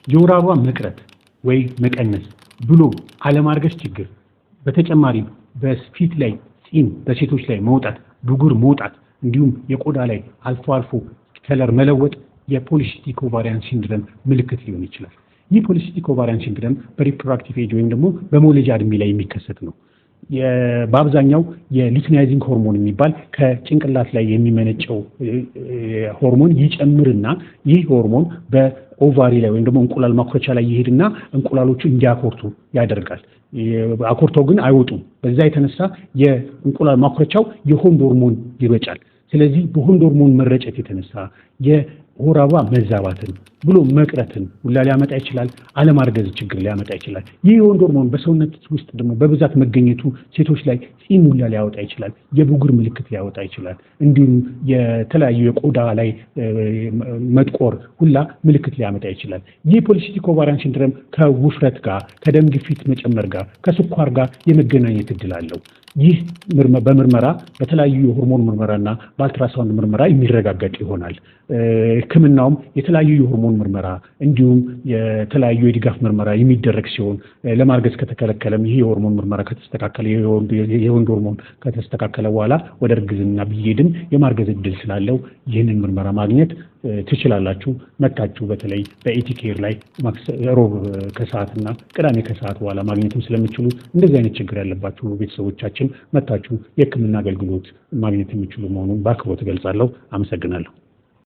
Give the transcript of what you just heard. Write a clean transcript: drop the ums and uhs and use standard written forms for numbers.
የወር አበባ መቅረት ወይ መቀነስ ብሎ አለማርገዝ ችግር፣ በተጨማሪም በፊት ላይ ፂም በሴቶች ላይ መውጣት፣ ብጉር መውጣት፣ እንዲሁም የቆዳ ላይ አልፎ አልፎ color መለወጥ የ polycystic ovarian syndrome ምልክት ሊሆን ይችላል። ይህ polycystic ovarian syndrome በ reproductive age ወይም ደግሞ በመውለጃ እድሜ ላይ የሚከሰት ነው። በአብዛኛው የ luteinizing hormone የሚባል ከጭንቅላት ላይ የሚመነጨው ሆርሞን ይጨምርና ይህ ሆርሞን በ ovary ላይ ወይም ደግሞ እንቁላል ማኩረቻ ላይ ይሄድና እንቁላሎቹ እንዲያኮርቱ ያደርጋል። አኮርተው ግን አይወጡም። በዛ የተነሳ የእንቁላል ማኩረቻው የወንድ ሆርሞን ይረጫል። ስለዚህ በወንድ ሆርሞን መረጨት የተነሳ የወር አበባ መዛባትን ብሎ መቅረትን ሁላ ሊያመጣ ይችላል። አለማርገዝ ችግር ሊያመጣ ይችላል። ይህ የወንድ ሆርሞን በሰውነት ውስጥ ደግሞ በብዛት መገኘቱ ሴቶች ላይ ፂም ሁላ ሊያወጣ ይችላል። የብጉር ምልክት ሊያወጣ ይችላል። እንዲሁም የተለያዩ የቆዳ ላይ መጥቆር ሁላ ምልክት ሊያመጣ ይችላል። ይህ polycystic ovarian syndrome ከውፍረት ጋር፣ ከደም ግፊት መጨመር ጋር፣ ከስኳር ጋር የመገናኘት እድል አለው። ይህ በምርመራ፣ በተለያዩ የሆርሞን ምርመራና በአልትራሳውንድ ምርመራ የሚረጋገጥ ይሆናል። ሕክምናውም የተለያዩ የሆርሞን ምርመራ እንዲሁም የተለያዩ የድጋፍ ምርመራ የሚደረግ ሲሆን፣ ለማርገዝ ከተከለከለም ይህ የሆርሞን ምርመራ ከተስተካከለ፣ የወንድ ሆርሞን ከተስተካከለ በኋላ ወደ እርግዝና ቢሄድም የማርገዝ እድል ስላለው ይህንን ምርመራ ማግኘት ትችላላችሁ። መጥታችሁ በተለይ በኢቲኬር ላይ ሮብ ከሰዓትና ቅዳሜ ከሰዓት በኋላ ማግኘትም ስለምትችሉ እንደዚህ አይነት ችግር ያለባችሁ ቤተሰቦቻችን መጥታችሁ የህክምና አገልግሎት ማግኘት የሚችሉ መሆኑን በአክብሮት እገልጻለሁ። አመሰግናለሁ።